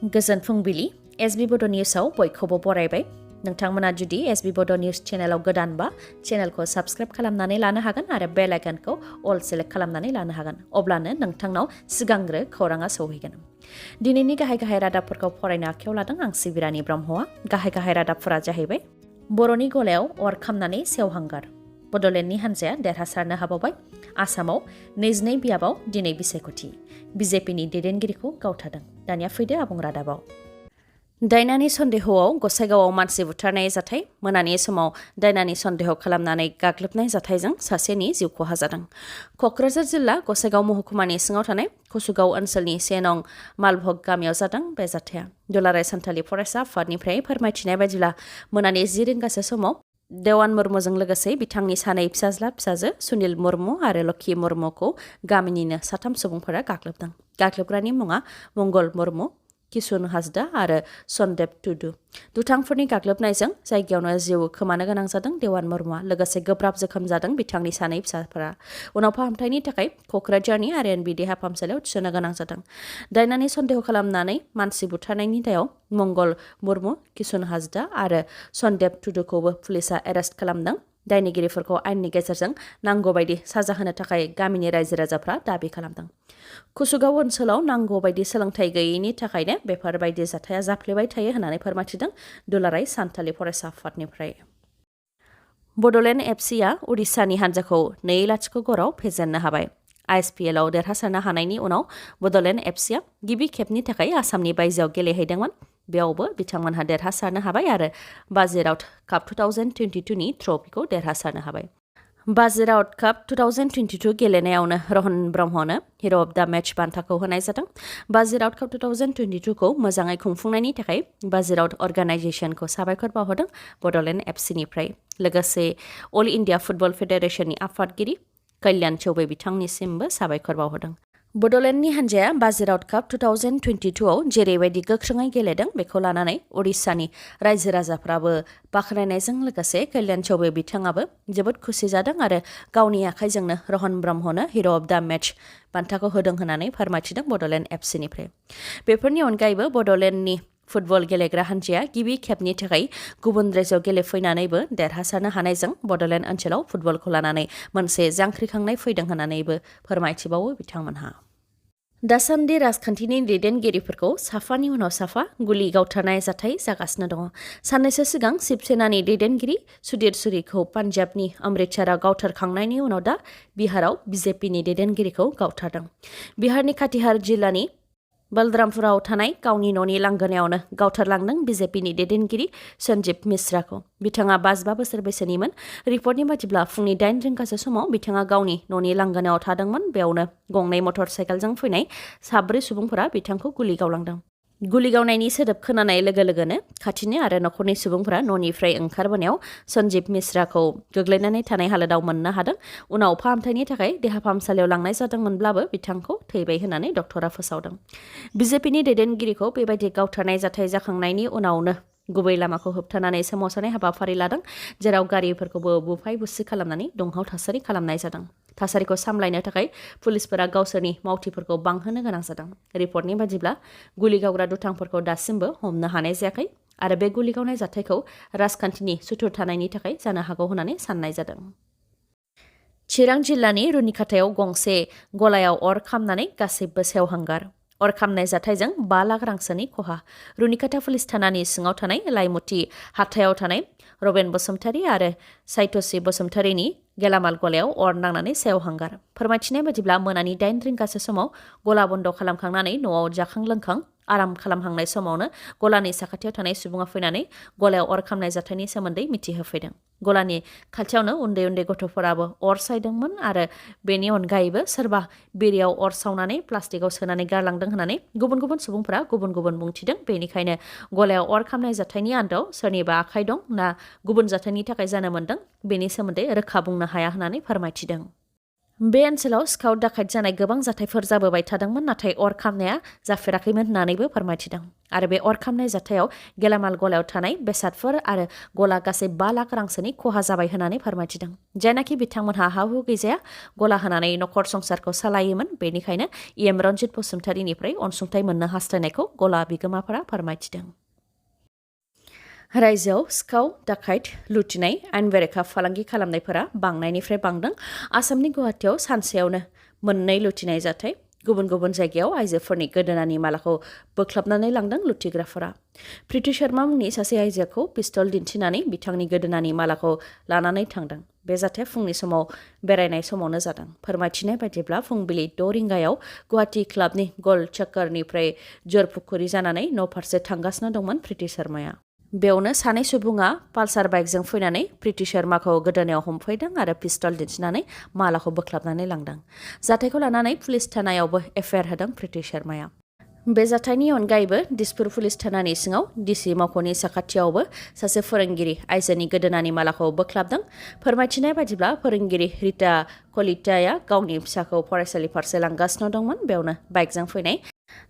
गोजोन फुंबिलि एसबी बड' निउसाव बयखौबो बरायबाय। नोंथांमोना जुदि एसबी बड' निउस चेनेलाव गोदानबा चेनेलखौ साबस्क्राइब खालामनानै लानो हागोन आरो बेल आइकनखौ अल सेलेक्ट खालामनानै लानो हागोन। अब्लानो नोंथांनाव सिगांग्रो खौराङा सौहैगोन। दिनैनि गाहाय रादाबफोरखौ फरायनो आखायाव लादों आं सिबिरानि ब्रह्मआ। गाहाय रादाबफोरा जाहैबाय बर'नि गलायाव अर खामनानै सेवहांगार। बड'लेण्डनि हान्जाया देरहासारनो हाबावबाय। आसामाव 22 बियाबाव दिनै बिसायख'थि। बिजेपिनि दैदेनगिरिखौ गावथारदों। दानिया फैदो आबुं रादाबाव। दायनानि सन्देहआव गसाइगावआव मानसि बुथारनाय जाथाय। मोनानि समाव दायनानि सन्देह खालामनानै गाग्लोबनाय जाथायजों सासेनि जिउ खहा जादों। क'क्राझार जिल्ला गसाइगाव महकुमानि सिङाव थानाय कसुगाव ओनसोलनि 1 नं मालभग गामियाव जादों बे जाथाया। दुलाराय सानथालि फरायसा आफादनिफ्राय फोरमायथिनाय बायदिब्ला मोनानि 10 रिंगासो समाव देवान मुर्मुजों लोगोसे बिथांनि सानै फिसाज्ला फिसाजो सुनिल मुर्मु आरो लक्षी मुर्मुखौ गामिनिनो 3 सुबुंफोरा गाग्लोबदों। गाग्लोबग्रानि मुङा मंगल मुर्मु, किसुन हासदा आरो सन्देब टुडु। दुथांफोरनि गाग्लोबनायजों जायगायावनो जिउ खोमानो गोनां जादों देवान मुर्मुआ। लोगोसे गोब्राब जोखोम जादों बिथांनि सानै फिसाफोरा। उनाव फाहामथायनि थाखाय क'क्राझारनि आरएनबि देहा फाहामसालियाव थिसननो गोनां जादों। दायनानि सन्देह खालामनानै मानसि बुथारनायनि दायाव मंगल मुर्मु, किसुन हासदा आरो सन्देब टुडुखौबो पुलिसा एरेस्ट खालामदों। दायनिगिरिफोरखौ आयेननि गेजेरजों नांगौ बायदि साजा होनो थाखाय गामिनि रायजो राजाफ्रा दाबि खालामदों। कसुगाव ओनसोलाव नांगौ बायदि सोलोंथाइ गैयैनि थाखायनो बेफोरबायदि जाथाया जाफ्लेबाय थायो होननानै फोरमायथिदों दुलाराय सानथालि फरायसा आफादनिफ्राय। बड'लेण्ड एफसिआ उडिशानि हान्जाखौ 2-0 ग'राव फेजेननो हाबाय। आइएसपिएलआव देरहासारनो हानायनि उनाव बड'लेण्ड एफसिआ गिबि खेबनि थाखाय आसामनि बायजोआव गेलेहैदोंमोन। बेयावबो बिथांमोनहा देरहासारनो हाबाय आरो बाजिराउत काप 2022नि ट्रफिखौ देरहासारनो हाबाय। बाजिराउत काप 2022 गेलेनायावनो रहन ब्रह्मनो हिर' अफ दा मेच बान्थाखौ होनाय जादों। बाजिराउत काप 2022खौ मोजाङै खुंफुंनायनि थाखाय बाजिराउत अर्गानाइजेसनखौ साबायखर बावहरदों बड'लेण्ड एफसिनिफ्राय। लोगोसे अल इन्डिया फुटबल फेडारेशननि आफादगिरि कल्याण चौबे बिथांनिसिमबो साबायखर बावहरदों। बड'लेण्डनि हान्जाया बाजिराउत काप 2022आव जेरैबायदि गोख्रोङै गेलेदों बेखौ लानानै उडिशानि रायजो राजाफ्राबो बाख्नायनायजों लोगोसे कल्याण चौबे बिथाङाबो जोबोद खुसि जादों आरो गावनि आखाइजोंनो रहन ब्रह्मनो हिर' अफ दा मेच बान्थाखौ होदों होननानै फोरमायथिदों बड'लेण्ड एफसिनिफ्राय। बेफोरनि अनगायैबो बड'लेण्डनि फुटबल गेलेग्रा हान्जाया गिबि खेबनि थाखाय गुबुन रायजोआव गेलेफैनानैबो देरहासारनो हानायजों बड'लेण्ड ओनसोलाव फुटबलखौ लानानै मोनसे जांख्रिखांनाय फैदों होननानैबो फोरमायथिबावो बिथांमोनहा। दासान्दि राजखान्थिनि दैदेनगिरिफोरखौ साफानि उनाव साफा गुलि गावथारनाय जाथाय जागासिनो दङ। साननैसो सिगां शिबसेनानि दैदेनगिरि सुधीर सुरीखौ पान्जाबनि अमृतसराव गावथारखांनायनि उनाव दा बिहाराव बिजेपिनि दैदेनगिरिखौ गावथारदों। बिहारनि काटिहार जिल्लानि बलरामपुराव थानाय गावनि न'नि लांगोनायावनो गावथारलांदों बिजेपिनि दैदेनगिरि सन्जीब मिश्राखौ। बिथाङा 55 बोसोर बैसोनिमोन। रिपर्टनि बादिब्ला फुंनि 8 रिंगासो समाव बिथाङा गावनि न'नि लांगोनायाव थादोंमोन। बेयावनो गंनै मटर साइकेलजों फैनाय 4 सुबुंफोरा बिथांखौ गुलि गावलांदों। गुलि गावनायनि सोदोब खोनानाय लोगो लोगोनो खाथिनि आरो न'खरनि सुबुंफोरा न'निफ्राय ओंखारबोनायाव सन्जीब मिश्राखौ गोग्लैनानै थानाय हालोदाव मोननो हादों। उनाव फाहामथायनि थाखाय देहा फाहामसालियाव लांनाय जादोंमोनब्लाबो बिथांखौ थैबाय होननानै डक्टरा फोसावदों। बिजेपिनि दैदेनगिरिखौ बेबायदि गावथारनाय जाथाय जाखांनायनि उनावनो गुबै लामाखौ होबथानानै सोमावसारनाय हाबाफारि लादों, जेराव गारिफोरखौबो बुफाय बुसि खालामनानै दुंहाव थासारि खालामनाय जादों। थासारिखौ सामलायनो थाखाय पुलिसफोरा गावसोरनि मावथिफोरखौ बांहोनो गोनां जादों। रिपर्टनि बादिब्ला गुलि गावग्रा दुथांफोरखौ दासिमबो हमनो हानाय जायाखै आरो बे गुलि गावनाय जाथायखौ राजखान्थिनि सुथुर थानायनि थाखाय जानो हागौ होननानै साननाय जादों। चिरां जिल्लानि रुनिखाथायाव गंसे गलायाव अर खामनानै गासैबो सेवहांगार। अर खामनाय जाथायजों 5 लाख रांसोनि खहा। रुनिखाथा पुलिस थानानि सिङाव थानाय लाइमुथि हाथायाव थानाय रबेन बसुमतारी आरो साइतसि बसुमतारीनि गेलामाल गलायाव अर नांनानै सेवहांगार। फोरमायथिनाय बादिब्ला मोनानि 8 रिंगासो समाव गला बन्द खालामखांनानै न'आव जाखां लोंखां आराम खालामहांनाय समावनो गलानि साखाथियाव थानाय सुबुङा फैनानै गलायाव अर खामनाय जाथायनि सोमोन्दै मिथिहोफैदों। गलानि खाथियावनो उन्दै उन्दै गथ'फोराबो अर सायदोंमोन आरो बेनि अनगायैबो सोरबा बिरियाव अर सावनानै प्लास्टिकआव सोनानै गारलांदों होननानै गुबुन गुबुन सुबुंफोरा गुबुन गुबुन बुंथिदों। बेनिखायनो गलायाव अर खामनाय जाथायनि आन्दोआव सोरनिबा आखाइ दं ना गुबुन जाथायनि थाखाय जानो मोन्दों बेनि सोमोन्दै रोखा बुंनो हाया होननानै फोरमायथिदों। बे ओनसोलाव सिखाव दाखायत जानाय गोबां जाथायफोर जाबोबाय थादोंमोन नाथाय अर खामनाया जाफेराखैमोन होननानैबो फोरमायथिदों आरो बे अर खामनाय जाथायाव गेलामाल गलायाव थानाय बेसादफोर आरो गला गासै 5 लाख रांसोनि खहा जाबाय होननानै फोरमायथिदों जायनाखि बिथांमोनहा हा-हु गैजाया गला होनानै नखर संसारखौ सालायोमोन बेनिखायनो इएम रनजित बसुमतारीनिफ्राय अनसुंथाइ मोननो हास्थायनायखौ गला बिगोमाफोरा फोरमायथिदों रायजोआव सिखाव दाखायत लुथिनाय आयेन बेरेखा फालांगि खालामनायफोरा बांनायनिफ्राय बांदों आसामनि गुवाहाटीयाव सानसेयावनो 2 लुथिनाय जाथाय गुबुन गुबुन जायगायाव आइजोफोरनि गोदोनानि मालाखौ बोख्लाबनानै लांदों लुथिग्राफोरा प्रीति शर्मा मुंनि सासे आइजोखौ पिस्तल दिन्थिनानै बिथांनि गोदोनानि मालाखौ लानानै थांदों बे जाथाया फुंनि समाव बेरायनाय समावनो जादों फोरमायथिनाय बायदिब्ला फुंबिलि 6 रिंगायाव गुवाहाटी क्लाबनि गल चक्करनिफ्राय जरपुखुरी जानानै न' फारसे थांगासिनो दंमोन प्रीति शर्माया बेयावनो सानै सुबुङा पालसार बाइकजों फैनानै प्रीति शर्माखौ गोदोनायाव हमफैदों आरो पिस्तल दिन्थिनानै मालाखौ बोख्लाबनानै लांदों जाथायखौ लानानै पुलिस थानायावबो एफआइआर होदों प्रीति शर्माया बे जाथायनि अनगायैबो दिसपुर पुलिस थानानि सिङाव डिसि मावख'नि साखाथियावबो सासे फोरोंगिरि आइजोनि गोदोनानि मालाखौ बोख्लाबदों फोरमायथिनाय बायदिब्ला फोरोंगिरि रिता कलिताया गावनि फिसाखौ फरायसालि फारसे लांगासिनो दंमोन बेयावनो बाइकजों फैनाय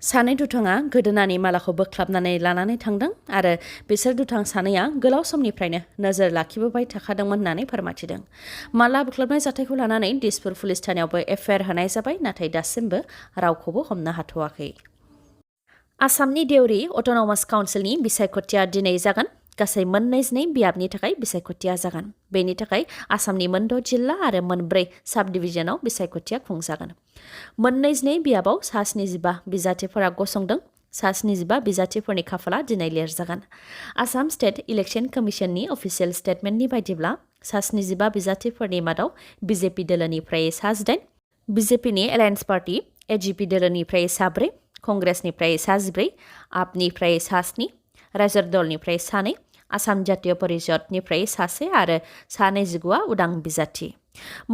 सानै दुथाङा गोदोनानि मालाखौ बोख्लाबनानै लानानै थांदों आरो बिसोर दुथां सानैया गोलाव समनिफ्रायनो नोजोर लाखिबोबाय थाखादोंमोन होननानै फोरमायथिदों माला बोख्लाबनाय जाथायखौ लानानै दिसपुर पुलिस थानायावबो एफआइआर होनाय जाबाय नाथाय दासिमबो रावखौबो हमनो हाथ'वाखै आसामनि देउरि अट'नमास काउन्सिलनि बिसायख'थिया दिनै जागोन गासै 42 बियाबनि थाखाय बिसायख'थिया जागोन बेनि थाखाय आसामनि 6 जिल्ला आरो 4 साब डिभिजनाव बिसायख'थिया खुंजागोन 42 बियाबाव 75 बिजाथिफोरा गसंदों 75 बिजाथिफोरनि खाफाला दिनै लिरजागोन आसाम स्टेट इलेक्शन कमिशननि अफिसियेल स्टेटमेन्टनि बायदिब्ला 75 बिजाथिफोरनि मादाव बिजेपि दोलोनिफ्राय 8 बिजेपिनि एलायन्स पार्टी एजिपि दोलोनिफ्राय 4 कंग्रेसनिफ्राय 14 आपनिफ्राय 7 रायजो दलनिफ्राय 2 आसाम जातीय परिषदनिफ्राय 1 आरो 29 उदां बिजाथि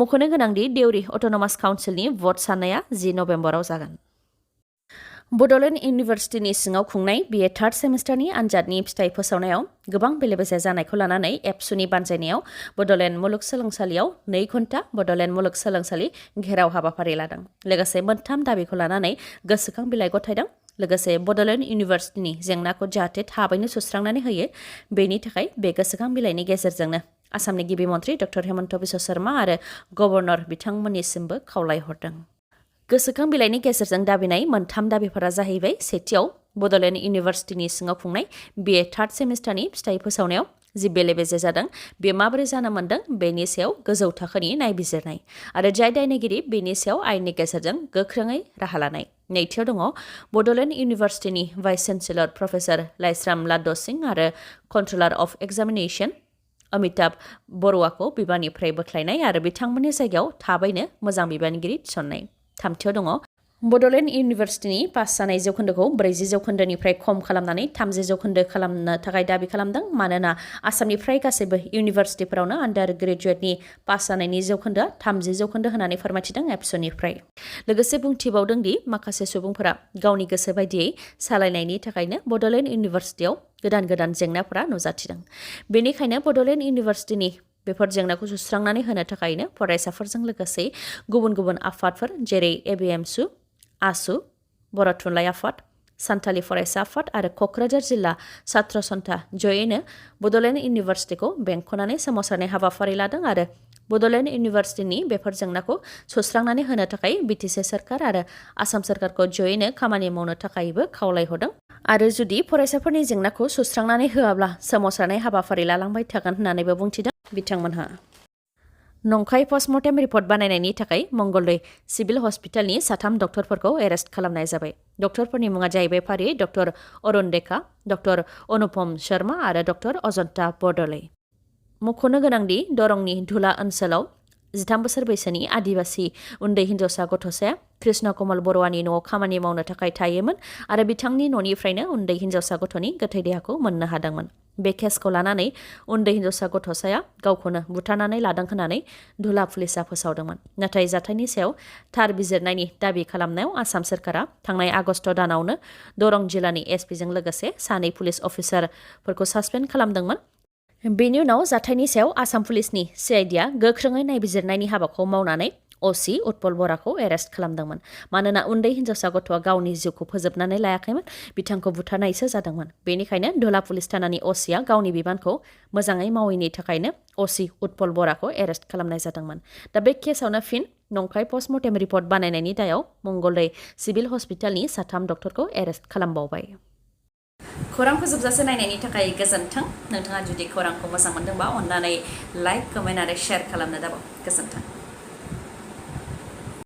मख'नो गोनांदि देउरि अट'नमास काउन्सिलनि भट साननाया 10 नभेम्बराव जागोन बड'लेण्ड इउनिभार्सिटिनि सिङाव खुंनाय बिए 3rd सेमिस्टारनि आनजादनि फिथाइ फोसावनायाव गोबां बेले-बेजे जानायखौ लानानै एबसुनि बानजायनायाव बड'लेण्ड मुलुगसोलोंसालियाव 2 घन्टा बड'लेण्ड मुलुगसोलोंसालि घेराव हाबाफारि लादों लोगोसे 3 दाबिखौ लानानै गोसोखां बिलाइ गथायदों लोगोसे बड'लेण्ड इउनिभार्सिटिनि जेंनाखौ जाहाथे थाबैनो सुस्रांनानै होयो बेनि थाखाय बे गोसोखां बिलाइनि गेजेरजोंनो आसामनि गिबि मन्त्रि डक्टर हेमन्त बिश्व शर्मा आरो गभर्नर बिथांमोननिसिमबो खावलायहरदों गोसोखां बिलाइनि गेजेरजों दाबिनाय 3 दाबिफोरा जाहैबाय सेथियाव बड'लेण्ड इउनिभार्सिटिनि सिङाव खुंनाय बिए 3rd सेमिस्टारनि फिथाइ फोसावनायाव जि बेले-बेजे जादों बे माबोरै जानो मोन्दों बेनि सायाव गोजौ थाखोनि नायबिजिरनाय आरो जाय दायनिगिरि बेनि सायाव आयेननि गेजेरजों गोख्रोङै राहा लानाय नैथियाव दङ Bodoland इउनिभार्सिटिनि vice chancellor professor Laishram लाड सिंह आरो कन्ट्रलार अफ एग्जामिनेशन अमिताभ बरुवाखौ बिबाननिफ्राय बोख्लायनाय आरो बिथांमोननि जायगायाव थाबैनो मोजां बिबानगिरि थिसननाय थामथियाव दङ बड'लेण्ड इउनिभार्सिटिनि पास जानाय जौखोन्दोखौ 40 जौखोन्दोनिफ्राय खम खालामनानै 30 जौखोन्दो खालामनो थाखाय दाबि खालामदों मानोना आसामनि फ्राय गासैबो इउनिभार्सिटिफोरावनो आन्डार ग्रेजुएटनि पास जानायनि जौखोन्दोआ 30 जौखोन्दो होननानै फोरमायथिदों एबसुनिफ्राय लोगोसे बुंथिबावदों दि माखासे सुबुंफोरा गावनि गोसो बायदियै सालायनायनि थाखायनो बड'लेण्ड इउनिभार्सिटियाव गोदान जेंनाफोरा नुजाथिदों बेनिखायनो बड'लेण्ड इउनिभार्सिटिनि बेफोर जेंनाखौ सुस्रांनानै होनो थाखायनो फरायसाफोरजों लोगोसे गुबुन आफादफोर जेरै एबिएमसु आसु बर' थुनलाइ आफाद सान्थालि फरायसा आफाद आरो क'क्राझार जिल्ला छात्र सन्था जयैनो बड'लेण्ड इउनिभार्सिटिखौ बेंख'नानै सोमावसारनाय हाबाफारि लादों आरो बड'लेण्ड इउनिभार्सिटिनि बेफोर जेंनाखौ सुस्रांनानै होनो थाखाय बिटिसि सरकार आरो आसाम सरकारखौ जयैनो खामानि मावनो थाखायबो खावलायहरदों आरो जुदि फरायसाफोरनि जेंनाखौ सुस्रांनानै होआब्ला सोमावसारनाय हाबाफारि लालांबाय थागोन होननानैबो बुंथिदों बिथांमोनहा नंखाय पस्टमर्टेम रिपर्ट बानायनायनि थाखाय मंगलदै सिभिल हस्पिटालनि 3 डक्टरफोरखौ एरेस्ट खालामनाय जाबाय डक्टरफोरनि मुङा जाहैबाय फारियै डक्टर अरुण डेका डक्टर अनुपम शर्मा आरो डक्टर अजन्ता बरदलै मख'नो गोनांदि दरंनि धुला ओनसोलाव 13 बोसोर बैसोनि आदिबासि उन्दै हिन्जावसा गथ'साया कृष्ण कमल बरुवानि न'आव खामानि मावनो थाखाय थायोमोन आरो बिथांनि न'निफ्रायनो उन्दै हिन्जावसा गथ'नि गोथै देहाखौ मोननो हादोंमोन बे केसखौ लानानै उन्दै हिन्जावसा गथ'साया गावखौनो बुथारनानै लादों होननानै धुला पुलिसा फोसावदोंमोन नाथाय जाथायनि सायाव थार बिजिरनायनि दाबि खालामनायाव आसाम सरकारा थांनाय आगस्ट दानावनो दरं जिल्लानि एसपिजों लोगोसे 2 पुलिस अफिसारफोरखौ सासपेन्ड खालामदोंमोन बेनि उनाव जाथायनि सायाव आसाम पुलिसनि सिआइडिआ गोख्रोङै नायबिजिरनायनि हाबाखौ मावनानै असि उत्पल बराखौ एरेस्ट खालामदोंमोन मानोना उन्दै हिनजावसा गथ'आ गावनि जिउखौ फोजोबनानै लायाखैमोन बिथांखौ बुथारनायसो जादोंमोन बेनिखायनो धुला पुलिस थानानि असिआ गावनि बिबानखौ मोजाङै मावैनि थाखायनो असि उत्पल बराखौ एरेस्ट खालामनाय जादोंमोन दा बे केसावनो फिन नंखाय पस्टमर्टेम रिपर्ट बानायनायनि दायाव मंगलदै सिभिल हस्पिटालनि 3 डक्टरखौ एरेस्ट खालामबावबाय खौरांखौ जोबजासे नायनायनि थाखाय गोजोन्थों नोंथाङा जुदि खौरांखौ मोजां मोनदोंबा अन्नानै लाइक कमेन्ट आरो शेयार खालामनो दाबाव गोजोन्थों